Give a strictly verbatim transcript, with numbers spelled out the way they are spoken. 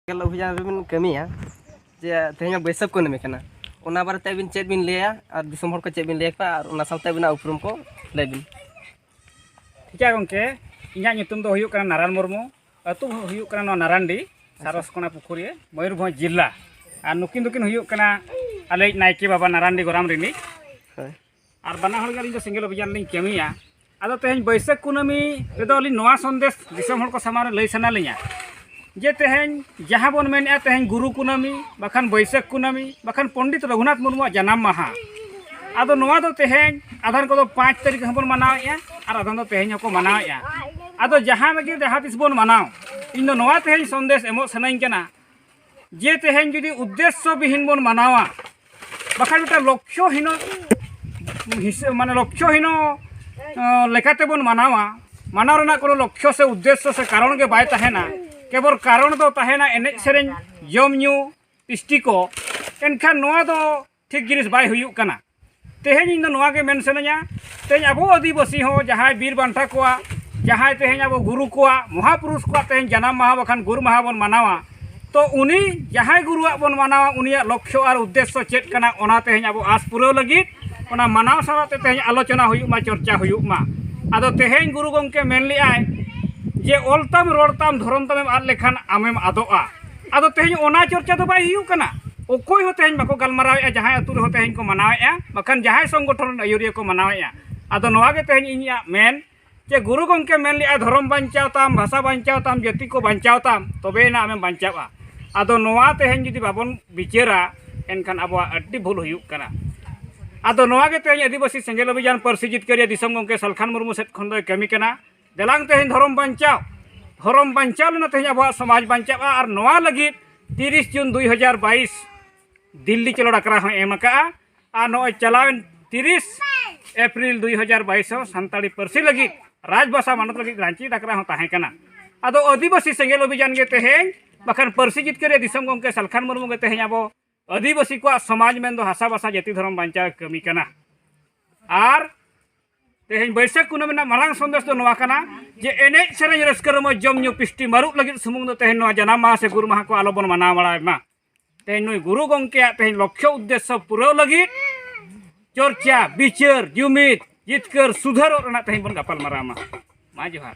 ᱥᱮᱸᱜᱮᱞ ᱚᱵᱷᱤᱡᱟᱱ ᱨᱮᱵᱤᱱ ᱠᱟᱹᱢᱤᱭᱟ, ᱡᱮ ᱛᱮᱦᱮᱧ ᱢᱟ ᱵᱟᱹᱭᱥᱟᱹᱠᱷ ᱠᱩᱱᱟᱹᱢᱤ ᱠᱟᱱᱟ, ᱚᱱᱟ ᱵᱟᱨᱮᱛᱮ ᱟᱹᱵᱤᱱ ᱪᱮᱫ ᱵᱤᱱ ᱞᱟᱹᱭᱟ ᱟᱨ ᱫᱤᱥᱚᱢ ᱦᱚᱲ ᱠᱚ ᱪᱮᱫ ᱵᱤᱱ ᱞᱟᱹᱭ ᱟᱠᱚᱣᱟ ᱟᱨ ᱚᱱᱟ ᱥᱟᱶᱛᱮ ᱟᱹᱵᱤᱱᱟᱜ ᱩᱯᱨᱩᱢ ᱠᱚ ᱞᱟᱹᱭ ᱵᱤᱱ᱾ ᱴᱷᱤᱠᱟ ᱜᱚᱢᱠᱮ, ᱤᱧᱟᱹᱜ ᱧᱩᱛᱩᱢ ᱫᱚ ᱦᱩᱭᱩᱜ ᱠᱟᱱᱟ ᱱᱟᱨᱟᱱ ᱢᱩᱨᱢᱩ᱾ ᱟᱹᱛᱩ ᱦᱩᱭᱩᱜ ᱠᱟᱱᱟ ᱱᱚᱣᱟ ᱱᱟᱨᱟᱱᱰᱤ, ᱥᱟᱨᱚᱥᱠᱳᱱᱟ ᱯᱩᱠᱷᱩᱨᱤ, ᱢᱚᱭᱩᱨᱵᱷᱚᱸᱡᱽ ᱡᱤᱞᱟ᱾ ᱟᱨ ᱱᱩᱠᱤᱱ ᱫᱚᱠᱤᱱ ᱦᱩᱭᱩᱜ ᱠᱟᱱᱟ ᱟᱞᱮᱭᱤᱡ ᱱᱟᱭᱠᱮ ᱵᱟᱵᱟ ᱱᱟᱨᱟᱱᱰᱤ ᱜᱚᱨᱟᱢ ᱨᱤᱱᱤᱡ᱾ ᱦᱳᱭ᱾ ᱟᱨ ᱵᱟᱱᱟ ᱦᱚᱲ ᱜᱮ ᱟᱹᱞᱤᱧ ᱫᱚ ᱥᱮᱸᱜᱮᱞ ᱚᱵᱷᱤᱡᱟᱱ ᱞᱤᱧ ᱠᱟᱹᱢᱤᱭᱟ᱾ ᱟᱫᱚ ᱛᱮᱦᱮᱧ ᱵᱟᱹᱭᱥᱟᱹᱠᱷ ᱠᱩᱱᱟᱹᱢᱤ ᱨᱮᱫᱚ ᱟᱹᱞᱤᱧ ᱱᱚᱣᱟ ᱥᱚᱱᱫᱮᱥ ᱫᱤᱥᱚᱢ ᱦᱚᱲ ᱠᱚ ᱥᱟᱢᱟᱝ ᱨᱮ ᱞᱟᱹᱭ ᱥᱟᱱᱟ ᱞᱤᱧᱟ ᱡᱮ ᱛᱮᱦᱮᱧ ᱡᱟᱦᱟᱸ ᱵᱚᱱ ᱢᱮᱱᱮᱫᱼᱟ ᱛᱮᱦᱮᱧ ᱜᱩᱨᱩ ᱠᱩᱱᱟᱹᱢᱤ, ᱵᱟᱠᱷᱟᱱ ᱵᱟᱹᱭᱥᱟᱹᱠᱷ ᱠᱩᱱᱟᱹᱢᱤ, ᱵᱟᱠᱷᱟᱱ ᱯᱚᱱᱰᱤᱛ ᱨᱚᱜᱷᱩᱱᱟᱛᱷ ᱢᱩᱨᱢᱩᱣᱟᱜ ᱡᱟᱱᱟᱢ ᱢᱟᱦᱟ᱾ ᱟᱫᱚ ᱱᱚᱣᱟ ᱫᱚ ᱛᱮᱦᱮᱧ ᱟᱫᱷᱟᱱ ᱠᱚᱫᱚ ᱯᱟᱸᱪ ᱛᱟᱹᱨᱤᱠᱷ ᱦᱚᱸᱵᱚᱱ ᱢᱟᱱᱟᱣᱮᱫᱼᱟ ᱟᱨ ᱟᱫᱷᱟᱱ ᱫᱚ ᱛᱮᱦᱮᱧ ᱦᱚᱸᱠᱚ ᱢᱟᱱᱟᱣᱮᱫᱼᱟ᱾ ᱟᱫᱚ ᱡᱟᱦᱟᱸ ᱨᱮᱜᱮ ᱡᱟᱦᱟᱸ ᱛᱤᱥ ᱵᱚᱱ ᱢᱟᱱᱟᱣ, ᱤᱧ ᱫᱚ ᱱᱚᱣᱟ ᱛᱮᱦᱮᱧ ᱥᱚᱱᱫᱮᱥ ᱮᱢᱚᱜ ᱥᱟᱱᱟᱧ ᱠᱟᱱᱟ ᱡᱮ ᱛᱮᱦᱮᱧ ᱡᱩᱫᱤ ᱩᱫᱽᱫᱮᱥᱥᱚ ᱵᱤᱦᱤᱱ ᱵᱚᱱ ᱢᱟᱱᱟᱣᱟ, ᱵᱟᱠᱷᱟᱱ ᱢᱤᱫᱴᱟᱝ ᱞᱚᱠᱠᱷᱚ ᱦᱤᱱᱚ ᱦᱤᱥᱟᱹ-, ᱢᱟᱱᱮ ᱞᱚᱠᱠᱷᱚ ᱦᱤᱱᱚ, ᱟᱸ, ᱞᱮᱠᱟᱛᱮ ᱵᱚᱱ ᱢᱟᱱᱟᱣᱟ, ᱢᱟᱱᱟᱣ ᱨᱮᱱᱟᱜ ᱠᱳᱱᱳ ᱞᱚᱠᱠᱷᱚ ᱥᱮ ᱩᱫᱽᱫᱮᱥᱥᱚ ᱥᱮ ᱠᱟᱨᱚᱱ ᱜᱮ ᱵᱟᱭ ᱛᱟᱦᱮᱱᱟ᱾ ᱠᱮᱵᱚᱞ ᱠᱟᱨᱚᱱ ᱫᱚ ᱛᱟᱦᱮᱱᱟ ᱮᱱᱮᱡ ᱥᱮᱨᱮᱧ, ᱡᱚᱢ ᱧᱩ, ᱯᱤᱥᱴᱤ ᱠᱚ᱾ ᱮᱱᱠᱷᱟᱱ ᱱᱚᱣᱟ ᱫᱚ ᱴᱷᱤᱠ ᱡᱤᱱᱤᱥ ᱵᱟᱭ ᱦᱩᱭᱩᱜ ᱠᱟᱱᱟ᱾ ᱛᱮᱦᱮᱧ ᱤᱧ ᱫᱚ ᱱᱚᱣᱟ ᱜᱮ ᱢᱮᱱ ᱥᱟᱱᱟᱧᱟ, ᱛᱮᱦᱮᱧ ᱟᱵᱚ ᱟᱹᱫᱤᱵᱟᱹᱥᱤ ᱦᱚᱸ ᱡᱟᱦᱟᱸᱭ ᱵᱤᱨ ᱵᱟᱱᱴᱟ ᱠᱚᱣᱟᱜ, ᱡᱟᱦᱟᱸᱭ ᱛᱮᱦᱮᱧ ᱟᱵᱚ ᱜᱩᱨᱩ ᱠᱚᱣᱟᱜ, ᱢᱚᱦᱟᱯᱩᱨᱩᱥ ᱠᱚᱣᱟᱜ ᱛᱮᱦᱮᱧ ᱡᱟᱱᱟᱢ ᱢᱟᱦᱟ ᱵᱟᱠᱷᱟᱱ ᱜᱩᱨ ᱢᱟᱦᱟ ᱵᱚᱱ ᱢᱟᱱᱟᱣᱟ, ᱛᱚ ᱩᱱᱤ ᱡᱟᱦᱟᱸᱭ ᱜᱩᱨᱩᱣᱟᱜ ᱵᱚᱱ ᱢᱟᱱᱟᱣᱟ, ᱩᱱᱤᱭᱟᱜ ᱞᱚᱠᱠᱷᱚ ᱟᱨ ᱩᱫᱽᱫᱮᱥᱥᱚ ᱪᱮᱫ ᱠᱟᱱᱟ, ᱚᱱᱟ ᱛᱮᱦᱮᱧ ᱟᱵᱚ ᱟᱸᱥ ᱯᱩᱨᱟᱹᱣ ᱞᱟᱹᱜᱤᱫ ᱚᱱᱟ ᱢᱟᱱᱟᱣ ᱥᱟᱶᱛᱮ ᱛᱮᱦᱮᱧ ᱟᱞᱳᱪᱚᱱᱟ ᱦᱩᱭᱩᱜ ᱢᱟ, ᱪᱚᱨᱪᱟ ᱦᱩᱭᱩᱜ ᱢᱟ᱾ ᱟᱫᱚ ᱛᱮᱦᱮᱧ ᱜᱩᱨᱩ ᱜᱚᱢᱠᱮ ᱢᱮᱱ ᱞᱮᱫᱼᱟᱭ ᱡᱮ ᱚᱞ ᱛᱟᱢ, ᱨᱚᱲ ᱛᱟᱢ, ᱫᱷᱚᱨᱚᱢ ᱛᱟᱢᱮᱢ ᱟᱫ ᱞᱮᱠᱷᱟᱱ ᱟᱢᱮᱢ ᱟᱫᱚᱜᱼᱟ᱾ ᱟᱫᱚ ᱛᱮᱦᱮᱧ ᱚᱱᱟ ᱪᱚᱨᱪᱟ ᱫᱚ ᱵᱟᱭ ᱦᱩᱭᱩᱜ ᱠᱟᱱᱟ᱾ ᱚᱠᱚᱭ ᱦᱚᱸ ᱛᱮᱦᱮᱧ ᱵᱟᱠᱚ ᱜᱟᱞᱢᱟᱨᱟᱣᱮᱫᱼᱟ, ᱡᱟᱦᱟᱸᱭ ᱟᱹᱛᱩ ᱨᱮᱦᱚᱸ ᱛᱮᱦᱮᱧ ᱠᱚ ᱢᱟᱱᱟᱣᱮᱫᱼᱟ, ᱵᱟᱠᱷᱟᱱ ᱡᱟᱦᱟᱸᱭ ᱥᱚᱝᱜᱚᱴᱷᱚᱱ ᱨᱮᱱ ᱟᱹᱭᱩᱨᱤᱭᱟᱹ ᱠᱚ ᱢᱟᱱᱟᱣᱮᱫᱼᱟ᱾ ᱟᱫᱚ ᱱᱚᱣᱟ ᱜᱮ ᱛᱮᱦᱮᱧ ᱤᱧᱟᱹᱜ ᱢᱮᱱ ᱡᱮ ᱜᱩᱨᱩ ᱜᱚᱢᱠᱮ ᱢᱮᱱ ᱞᱮᱫᱼᱟ, ᱫᱷᱚᱨᱚᱢ ᱵᱟᱧᱪᱟᱣ ᱛᱟᱢ, ᱵᱷᱟᱥᱟ ᱵᱟᱧᱪᱟᱣ ᱛᱟᱢ, ᱡᱟᱹᱛᱤ ᱠᱚ ᱵᱟᱧᱪᱟᱣ ᱛᱟᱢ, ᱛᱚᱵᱮᱭᱮᱱᱟ ᱟᱢᱮᱢ ᱵᱟᱧᱪᱟᱜᱼᱟ᱾ ᱟᱫᱚ ᱱᱚᱣᱟ ᱛᱮᱦᱮᱧ ᱡᱩᱫᱤ ᱵᱟᱵᱚᱱ ᱵᱤᱪᱟᱹᱨᱟ, ᱮᱱᱠᱷᱟᱱ ᱟᱵᱚᱣᱟᱜ ᱟᱹᱰᱤ ᱵᱷᱩᱞ ᱦᱩᱭᱩᱜ ᱠᱟᱱᱟ᱾ ᱟᱫᱚ ᱱᱚᱣᱟ ᱜᱮ ᱛᱮᱦᱮᱧ ᱟᱹᱫᱤᱵᱟᱹᱥᱤ ᱥᱮᱸᱜᱮᱞ ᱚᱵᱷᱤᱡᱟᱱ ᱯᱟᱹᱨᱥᱤ ᱡᱤᱛᱠᱟᱹᱨᱤᱭᱟᱹ ᱫᱤᱥᱚᱢ ᱜᱚᱢᱠᱮ ᱥᱟᱞᱠᱷᱟᱱ ᱢᱩᱨᱢᱩ ᱥᱮᱫ ᱠᱷᱚᱱ ᱫᱚᱭ ᱠᱟᱹᱢᱤ ᱠᱟᱱᱟ᱾ ᱫᱮᱞᱟᱝ ᱛᱮᱦᱮᱧ ᱫᱷᱚᱨᱚᱢ ᱵᱟᱧᱪᱟᱣ, ᱫᱷᱚᱨᱚᱢ ᱵᱟᱧᱪᱟᱣ ᱞᱮᱱᱟ ᱛᱮᱦᱮᱧ ᱟᱵᱚᱣᱟᱜ ᱥᱚᱢᱟᱡᱽ ᱵᱟᱧᱪᱟᱜᱼᱟ᱾ ᱟᱨ ᱱᱚᱣᱟ ᱞᱟᱹᱜᱤᱫ ᱛᱤᱨᱤᱥ ᱡᱩᱱ ᱫᱩᱭ ᱦᱟᱡᱟᱨ ᱵᱟᱭᱤᱥ ᱫᱤᱞᱞᱤ ᱪᱚᱞᱚ ᱰᱟᱠᱨᱟ ᱦᱚᱸᱭ ᱮᱢ ᱟᱠᱟᱫᱼᱟ᱾ ᱟᱨ ᱱᱚᱜᱼᱚᱭ ᱪᱟᱞᱟᱣᱮᱱ ᱛᱤᱨᱤᱥ ᱮᱯᱨᱤᱞ ᱫᱩᱭ ᱦᱟᱡᱟᱨ ᱵᱟᱭᱤᱥ ᱦᱚᱸ ᱥᱟᱱᱛᱟᱲᱤ ᱯᱟᱹᱨᱥᱤ ᱞᱟᱹᱜᱤᱫ ᱨᱟᱡᱽᱵᱷᱟᱥᱟ ᱢᱟᱱᱚᱛ ᱞᱟᱹᱜᱤᱫ ᱨᱟᱺᱪᱤ ᱰᱟᱠᱨᱟ ᱦᱚᱸ ᱛᱟᱦᱮᱸ ᱠᱟᱱᱟ᱾ ᱟᱫᱚ ᱟᱹᱫᱤᱵᱟᱹᱥᱤ ᱥᱮᱸᱜᱮᱞ ᱚᱵᱷᱤᱡᱟᱱ ᱜᱮ ᱛᱮᱦᱮᱧ, ᱵᱟᱠᱷᱟᱱ ᱯᱟᱹᱨᱥᱤ ᱡᱤᱛᱠᱟᱹᱨᱤᱭᱟᱹ ᱫᱤᱥᱚᱢ ᱜᱚᱢᱠᱮ ᱥᱟᱞᱠᱷᱟᱱ ᱢᱩᱨᱢᱩ ᱜᱮ ᱛᱮᱦᱮᱧ ᱟᱵᱚ ᱟᱹᱫᱤᱵᱟᱹᱥᱤ ᱠᱚᱣᱟᱜ ᱥᱚᱢᱟᱡᱽ ᱢᱮᱱᱫᱚ ᱦᱟᱥᱟ ᱵᱷᱟᱥᱟ ᱡᱟᱹᱛᱤ ᱫᱷᱚᱨᱚᱢ ᱵᱟᱧᱪᱟᱣ ᱮ ᱠᱟᱹᱢᱤ ᱠᱟᱱᱟ᱾ ᱟᱨ ᱛᱮᱦᱮᱧ ᱵᱟᱹᱭᱥᱟᱹᱠᱷ ᱠᱩᱱᱟᱹᱢᱤ ᱨᱮᱱᱟᱜ ᱢᱟᱨᱟᱝ ᱥᱚᱱᱫᱮᱥ ᱫᱚ ᱱᱚᱣᱟ ᱠᱟᱱᱟ ᱡᱮ ᱮᱱᱮᱡ ᱥᱮᱨᱮᱧ ᱨᱟᱹᱥᱠᱟᱹ ᱨᱚᱢᱚᱡᱽ ᱡᱚᱢ ᱧᱩ ᱯᱤᱥᱴᱤ ᱢᱟᱹᱨᱩᱵ ᱞᱟᱹᱜᱤᱫ ᱥᱩᱢᱩᱝ ᱫᱚ ᱛᱮᱦᱮᱧ ᱱᱚᱣᱟ ᱡᱟᱱᱟᱢ ᱢᱟᱦᱟ ᱥᱮ ᱜᱩᱨ ᱢᱟᱦᱟ ᱠᱚ ᱟᱞᱚᱵᱚᱱ ᱢᱟᱱᱟᱣ ᱵᱟᱲᱟᱭ ᱢᱟ᱾ ᱛᱮᱦᱮᱧ ᱱᱩᱭ ᱜᱩᱨᱩ ᱜᱚᱢᱠᱮᱭᱟᱜ ᱛᱮᱦᱮᱧ ᱞᱚᱠᱠᱷᱚ ᱩᱫᱽᱫᱮᱥᱥᱚ ᱯᱩᱨᱟᱹᱣ ᱞᱟᱹᱜᱤᱫ ᱪᱚᱨᱪᱟ, ᱵᱤᱪᱟᱹᱨ, ᱡᱩᱢᱤᱫ, ᱡᱤᱛᱠᱟᱹᱨ, ᱥᱩᱫᱷᱟᱹᱨᱚᱜ ᱨᱮᱱᱟᱜ ᱛᱮᱦᱮᱧ ᱵᱚᱱ ᱜᱟᱯᱟᱞ ᱢᱟᱨᱟᱣ ᱢᱟ᱾ ᱢᱟ ᱡᱚᱦᱟᱨ᱾